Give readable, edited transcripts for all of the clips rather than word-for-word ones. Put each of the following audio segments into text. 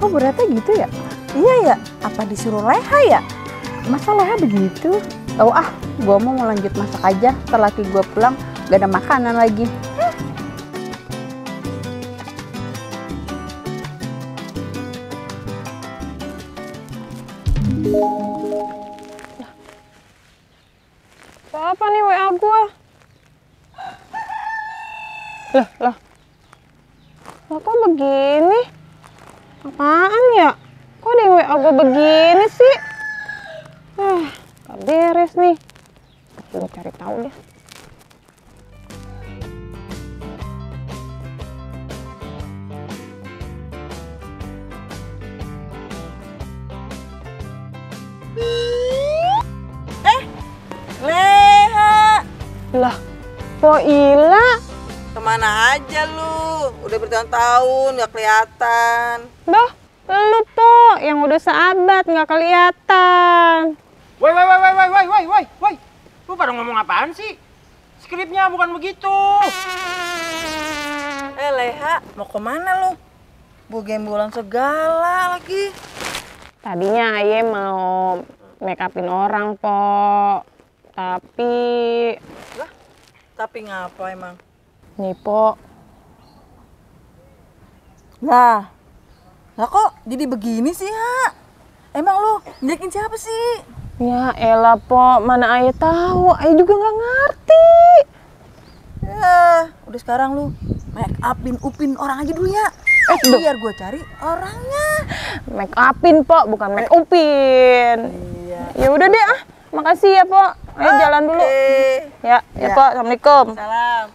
Kok beratnya gitu ya? Iya ya, apa disuruh Leha ya? Masa Leha begitu? Tahu ah, gua mau lanjut masak aja. Setelah laki gua pulang, gak ada makanan lagi. Apa nih WA gua? Lah, kok begini? Apaan ya? Kok di WA gua begini sih? Gak beres nih. Gua cari tahu deh. Leha, Lah, Po Ila? kemana aja lu? Udah bertahun-tahun gak kelihatan. Duh, lu Po yang udah sahabat nggak kelihatan. Woi. Lu pada ngomong apaan sih? Skripnya bukan begitu. Leha, mau kemana lu? Gembolan segala lagi. Tadinya Aye mau make upin orang, Po. Tapi ngapa emang? Nih, Po. Lah kok jadi begini sih, Ha? Emang lu ngeliatin siapa sih? Ya elah, Po. Mana Aye tahu? Aye juga nggak ngerti. Ya, udah sekarang lu make upin orang aja dulu ya. Biar gue cari orangnya. Make upin, Po, bukan make upin. Iya. Ya udah deh, ah. Makasih ya, Po. Ayo jalan dulu. Ya, Po. Assalamualaikum. Salam.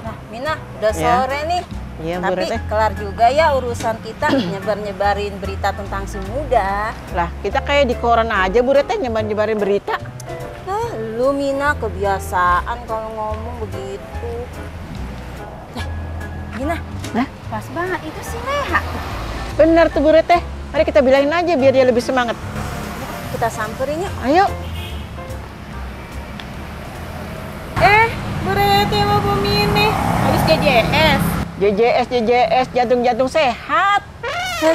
Nah, Mina, udah sore nih. Iya, Bu Tapi Reteh. kelar juga ya urusan kita nyebar-nyebarin berita tentang si Muda. Lah, kita kayak di koran aja, Bu Reteh, nyebar-nyebarin berita. Lu Mina kebiasaan kalau ngomong begitu. Mina, pas banget itu si Leha. Bener tuh, Bu Reteh. Mari kita bilangin aja biar dia lebih semangat. Kita samperin yuk. Ayo. Bu Reteh mau pemini. Habis JJS, jantung sehat.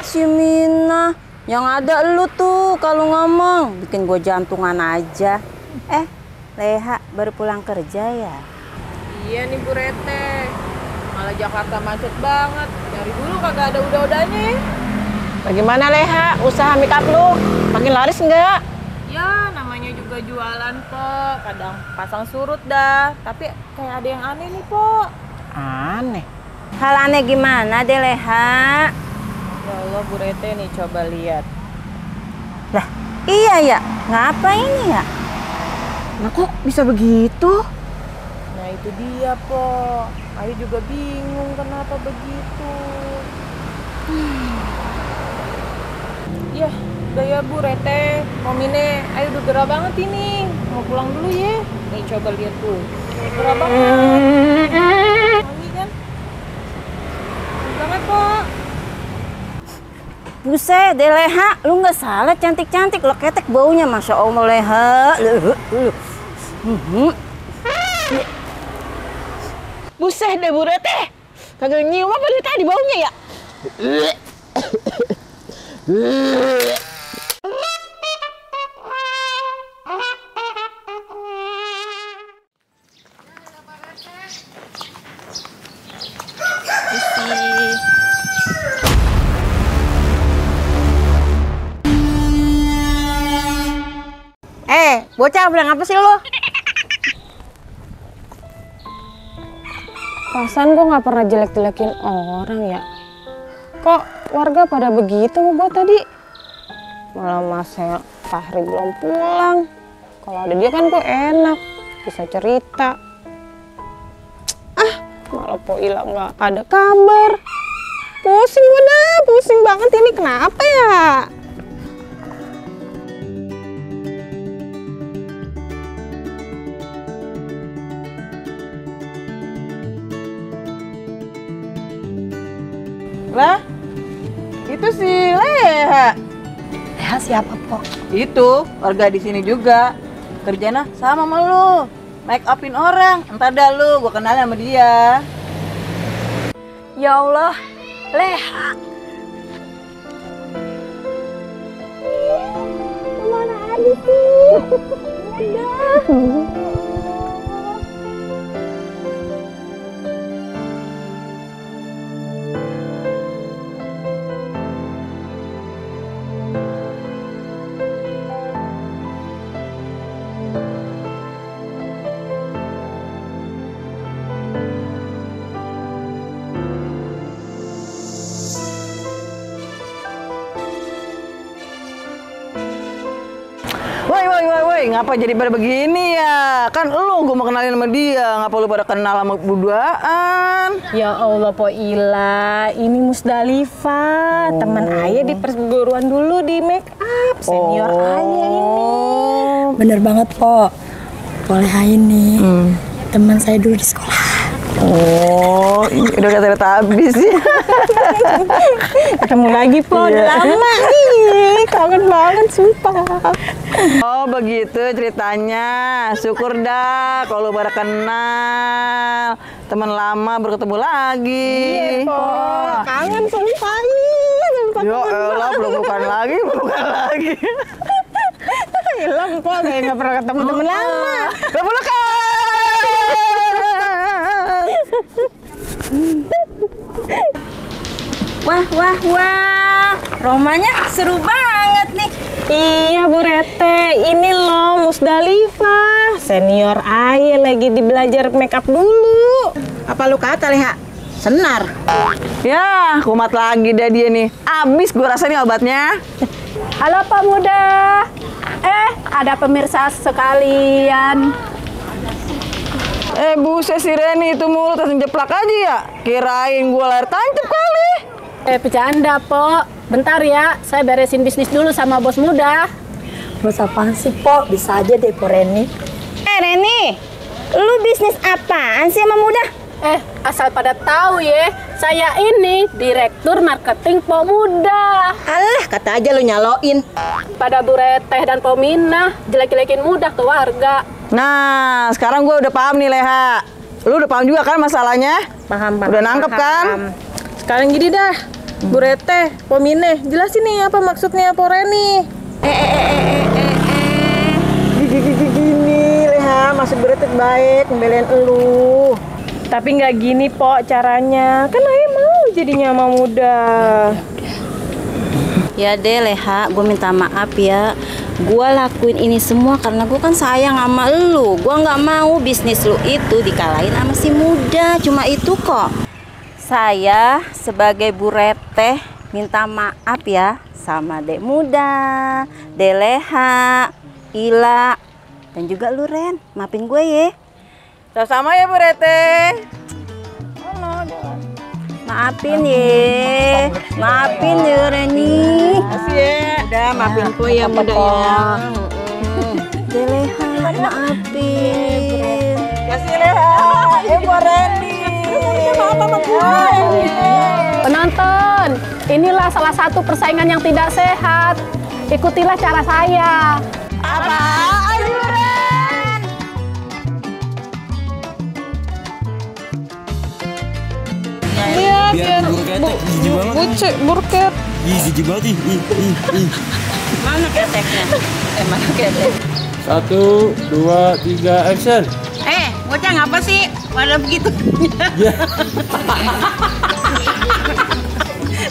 Si Mina, yang ada lu tuh kalau ngomong bikin gue jantungan aja. Leha baru pulang kerja ya? Iya nih, Bu Reteh. Malah Jakarta macet banget. Dari dulu kagak ada udah-udahnya. Bagaimana, Leha? Usaha make up lu? Makin laris nggak? Ya, namanya juga jualan, Po. Kadang pasang surut dah. Tapi kayak ada yang aneh nih, Po. Aneh. Hal aneh gimana deh Leha? Ya Allah, Bu Reteh nih, coba lihat. Lah iya ya, ngapa ini ya? Nah, kok bisa begitu? Nah, itu dia, Po. Ayu juga bingung kenapa begitu. Ya, udah ya, Bu Reteh. Momine, Ayu udah gerah banget ini. Mau pulang dulu ya. Nih, coba lihat tuh. Gerah banget. Wangi kan? Wangi banget, Po. Buset deh Leha, lu nggak salah cantik-cantik, lo ketek baunya, Masya Allah Leha. Buset deh, Bu Reteh. Kagak nyium apa dari tadi baunya ya? Bocah bilang apa sih lu? Perasaan gue nggak pernah jelek-jelekin orang ya. Kok warga pada begitu sama gue tadi? Malah Mas Fahri belum pulang. Kalau ada dia kan gue enak, bisa cerita. Malah Po Ila nggak ada kabar. Pusing gue dah, pusing banget ini, kenapa ya? Lah, itu si Leha. Leha siapa, Po? Itu warga di sini juga. Kerjanya sama lu. Make upin orang. Entar dah lu, gua kenal sama dia. Ya Allah, Leha. Kemana aja sih? Udah. Woi, ngapa jadi pada begini ya? Kan lu gua mau kenalin sama dia, ngapa lu pada kenal sama buduaan? Ya Allah, Po Ila, ini Musdalifah, teman ayah di perguruan dulu di make up, senior ayah ini. Bener banget, Po. Boleh ini. Teman saya dulu di sekolah. Oh, udah kata habis ya. Ketemu lagi, Po, udah lama. Ih, kangen banget, sumpah. Oh, begitu ceritanya. Syukur dah kalau baru kenal. Teman lama berketemu lagi. Iya, Po. Kangen, sumpah. Ya elah, pelukan lagi. Hilang, Po, kayak nggak pernah ketemu temen lama. Pelukan. Wah, Romanya seru banget nih. Iya, Bu Rete, ini loh Musdalifah, senior ayah lagi di belajar make up dulu. Apa lu kata, Leha? Senar. Ya, kumat lagi dah dia nih. Abis gua rasa nih obatnya. Halo Pak Muda. Ada pemirsa sekalian. Buset si Reni itu mulut langsung jeplak aja ya. Kirain gua layar tancap kali. Bercanda, Po. Bentar ya, saya beresin bisnis dulu sama bos muda. Bos apaan sih, Po? Bisa aja deh, Po Reni. Reni, lu bisnis apaan sih sama muda? Asal pada tahu ya, saya ini direktur marketing Po Muda. Alah, kata aja lu nyaloin. Pada Bu Reteh dan Po Minah, jelek-jelekin muda ke warga. Nah, sekarang gua udah paham nih, Leha. Lu udah paham juga kan masalahnya? Paham. Udah nangkep kan? Sekarang gini dah, Bu Rete, Po Mineh, jelasin nih apa maksudnya Po Reni. Gini, Leha, maksud Bu Rete baik, ngebelain elu. Tapi nggak gini, Po, caranya. Kan ayah mau jadinya sama muda. Ya deh, Leha, gue minta maaf ya. Gue lakuin ini semua karena gue kan sayang sama lu. Gue nggak mau bisnis lu itu dikalahin sama si muda. Cuma itu kok. Saya sebagai Bu Reteh minta maaf ya sama Dek Muda, Dek Leha, Ila, dan juga lu Ren. Maafin gue ya. Sama ya Bu Rete. Maafin ya. Maafin ya Reni. Makasih ya. Udah, maafin Po ya muda ya. Dek Leha, maafin. Kasih Leha. Bu Reni. Penonton, inilah salah satu persaingan yang tidak sehat. Ikutilah cara saya. Apaan Bu Ren? Biar bucek, burket. Ih, jijik banget ih. Mana keteknya? Mana ketek? 1, 2, 3, action. Bocah ngapa sih? Pada begitu.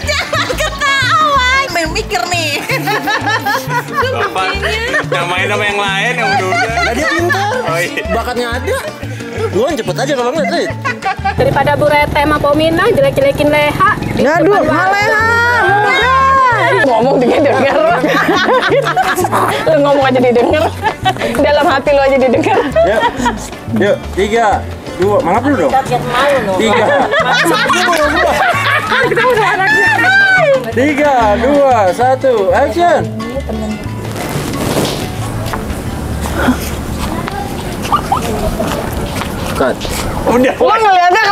Jangan ketawa. Main mikir nih. Bapak, namain nama yang lain yang udah. Nah, dia pintar. Oh, iya. Bakatnya ada. Gue cepet aja kalau nggak, Trit. Daripada Bu Rete sama Po Minah jelek-jelekin Leha. Ngaduh, Leha. Ngomong didengar. Lu ngomong aja didengar. Dalam hati lu aja didengar. Yuk, 3, 2, mangap dulu dong. 3. 3, 2, 1, action. Cut. Udah. Lo ngeliatnya